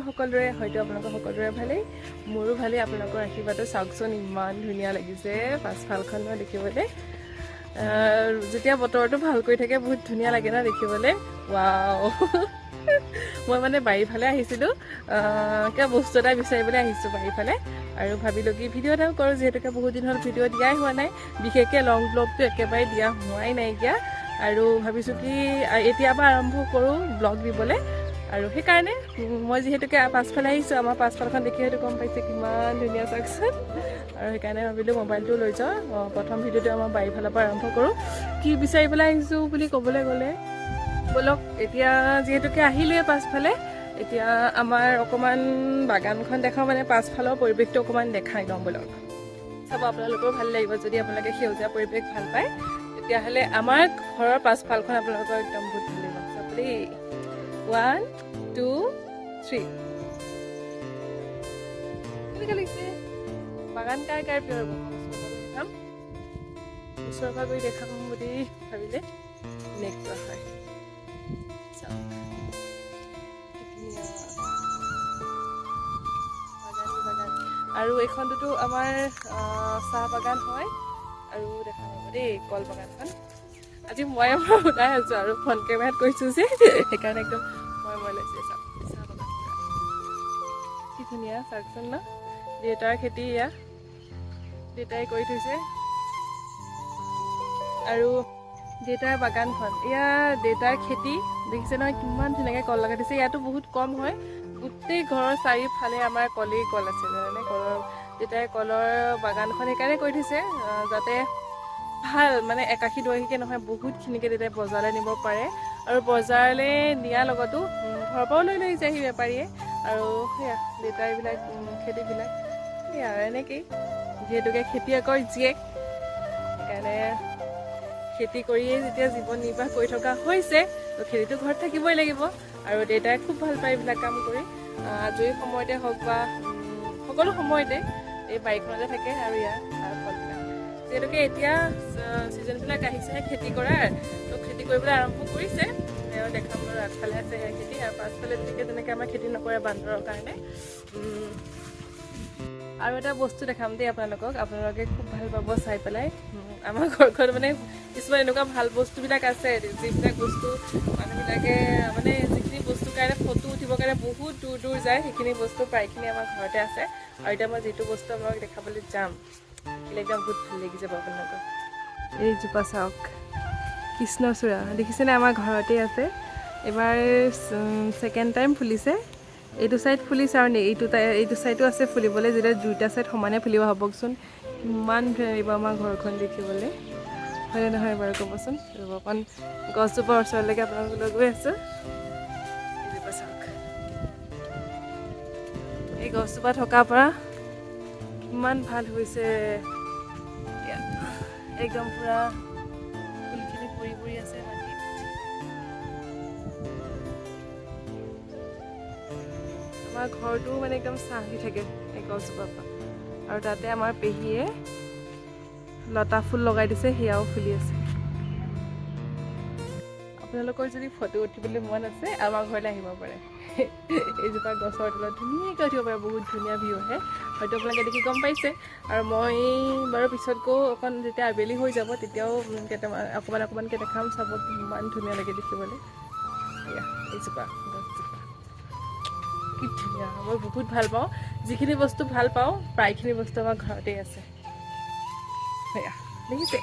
সকলোৰে, হয়তো আপোনালোকৰ সকলোৰে ভালেই, মোৰো ভালেই আপোনালোকৰ আশীৰ্বাদত। চাওকচোন, ইমান ধুনীয়া লাগিছে পাছফালখন ন দেখিবলৈ। যেতিয়া বতৰটো ভাল কৰি থাকে, বহুত ধুনীয়া লাগে ন দেখিবলৈ। ৱাও, মই মানে বাৰীফালে আহিছিলোঁ, কিবা বস্তু এটা বিচাৰিবলৈ আহিছোঁ বাৰীফালে আৰু ভাবিলোঁ কি ভিডিঅ' এটাও কৰোঁ, যিহেতুকে বহুত দিন হ'ল ভিডিঅ' দিয়াই হোৱা নাই। বিশেষকৈ লং ব্লগটো একেবাৰে দিয়া হোৱাই নাইকিয়া আৰু ভাবিছোঁ কি এতিয়াৰ পৰা আৰম্ভ কৰোঁ ব্লগ দিবলৈ। আৰু সেইকাৰণে মই যিহেতুকে পাছফালে আহিছোঁ, আমাৰ পাছফালখন দেখি হয়তো গম পাইছে কিমান ধুনীয়া, চাওকচোন। আৰু সেইকাৰণে ভাবিলোঁ মোবাইলটো লৈ যাওঁ, প্ৰথম ভিডিঅ'টো আমাৰ বাৰীফালৰ পৰা আৰম্ভ কৰোঁ। কি বিচাৰিবলৈ আহিছোঁ বুলি ক'বলৈ গ'লে, ব'লক, এতিয়া যিহেতুকে আহিলোৱে পাছফালে, এতিয়া আমাৰ অকণমান বাগানখন দেখাওঁ, মানে পাছফালৰ পৰিৱেশটো অকণমান দেখাই লওঁ ব'লক। চাব, আপোনালোকৰো ভাল লাগিব। যদি আপোনালোকে সেউজীয়া পৰিৱেশ ভাল পায়, তেতিয়াহ'লে আমাৰ ঘৰৰ পাছফালখন আপোনালোকৰ একদম বহুত ভাল লাগিব। চাব দেই, ওৱান, টু, থ্ৰী। কেনেকুৱা লাগিছে? বাগান কাৰ কাৰ প্ৰিয় হ'ব? দেখাম, ওচৰৰ পৰা গৈ দেখাম বুলি ভাবিলে এনেকুৱা হয়। চাওক, কি ধুনীয়া বাগান বাগান। আৰু এইখনটোতো আমাৰ চাহ বাগান হয়। আৰু দেখা পাব দেই কল বাগানখন। আজি মই মই ওলাই আছোঁ আৰু ফ্ৰণ্ট কেমেৰাত কৈছোঁ যে সেইকাৰণে একদম মই মই লৈছে। চাওক, চাহ বাগান পুৰা। কি ধুনীয়া চাওকচোন ন। দেউতাৰ খেতি এয়া, দেউতাই কৰি থৈছে। আৰু দেউতাৰ বাগানখন এয়া, দেউতাৰ খেতি। দেখিছে নহয়, কিমান ধুনীয়াকৈ কল লগাই থৈছে। ইয়াতো বহুত কম হয়। গোটেই ঘৰৰ চাৰিওফালে আমাৰ কলেই কল আছে, জানেনে? কলৰ, দেউতাই কলৰ বাগানখন সেইকাৰণে কৰি থৈছে যাতে ভাল মানে একাশী দুআশীকৈ নহয়, বহুতখিনিকে দেউতাই বজাৰলৈ নিব পাৰে। আৰু বজাৰলৈ নিয়াৰ লগতো ঘৰৰ পৰাও লৈ লৈ যায়হি বেপাৰীয়ে। আৰু সেয়া দেউতাৰ এইবিলাক খেতিবিলাক সেয়া আৰু এনেকেই। যিহেতুকে খেতিয়কৰ জীয়েক, সেইকাৰণে খেতি কৰিয়েই যেতিয়া জীৱন নিৰ্বাহ কৰি থকা হৈছে, তো খেতিটো ঘৰত থাকিবই লাগিব। আৰু দেউতাই খুব ভাল পায় এইবিলাক কাম কৰি। আজৰি সময়তে হওক বা সকলো সময়তে এই বাৰীখনতে থাকে। আৰু ইয়াৰ তাৰ ফলবিলাক, যিহেতুকে এতিয়া ছিজনবিলাক আহিছেহে খেতি কৰাৰ, তো খেতি কৰিবলৈ আৰম্ভ কৰিছে। তেওঁ দেখাম বাৰু, আগফালে আছে সেয়া খেতি আৰু পাছফালে তেনেকৈ তেনেকৈ আমাৰ খেতি নকৰে বান্দৰৰ কাৰণে। আৰু এটা বস্তু দেখাম দেই আপোনালোকক, আপোনালোকে খুব ভাল পাব চাই পেলাই। আমাৰ ঘৰখন মানে কিছুমান এনেকুৱা ভাল বস্তুবিলাক আছে, যিবিলাক বস্তু মানুহবিলাকে মানে যিখিনি বস্তুৰ কাৰণে ফটো উঠিবৰ কাৰণে বহুত দূৰ দূৰ যায়, সেইখিনি বস্তু প্ৰায়খিনি আমাৰ ঘৰতে আছে। আৰু এতিয়া মই যিটো বস্তু আপোনালোকক দেখাবলৈ যাম, দেখিলে একদম বহুত ভাল লাগি যাব আপোনালোকৰ। এইজোপা চাওক, কৃষ্ণচূড়া, দেখিছেনে? আমাৰ ঘৰতেই আছে। এইবাৰ ছেকেণ্ড টাইম ফুলিছে। এইটো ছাইড ফুলিছে আৰু এইটো ছাইডো আছে ফুলিবলৈ। যেতিয়া দুইটা ছাইড সমানে ফুলিব, ভাবকচোন কিমান ধুনীয়া লাগিব আমাৰ ঘৰখন দেখিবলৈ, হয়নে নহয় বাৰু ক'বচোন? ৰ'ব, অকণ গছজোপাৰ ওচৰলৈকে আপোনালোকক লৈ গৈ আছোঁ। এইজোপা চাওক, এই গছজোপা থকাৰ পৰা কিমান ভাল হৈছে। এয়া, একদম পূৰা ফুলখিনি পৰি পৰি আছে মাটিত। আমাৰ ঘৰটোও মানে একদম ছাঁ দি থাকে এই গছজোপাৰ পৰা। আৰু তাতে আমাৰ পেহীয়ে লতা ফুল লগাই দিছে, সেয়াও ফুলি আছে। আপোনালোকৰ যদি ফটো উঠিবলৈ মন আছে, আমাৰ ঘৰলৈ আহিব পাৰে। এইজোপা গছৰ তলত ধুনীয়াকৈ উঠিব পাৰে, বহুত ধুনীয়া ভিউ আহে। হয়তো আপোনালোকে দেখি গম পাইছে। আৰু মই বাৰু পিছত গৈ অকণ যেতিয়া আবেলি হৈ যাব, তেতিয়াও কেইটামান অকণমান অকণমানকৈ দেখাম। চাব, কিমান ধুনীয়া লাগে দেখিবলৈ। এয়া এইজোপা গছজোপা কি ধুনীয়া! মই বহুত ভাল পাওঁ। যিখিনি বস্তু ভাল পাওঁ, প্ৰায়খিনি বস্তু আমাৰ ঘৰতেই আছে। সেয়া দেখিছে।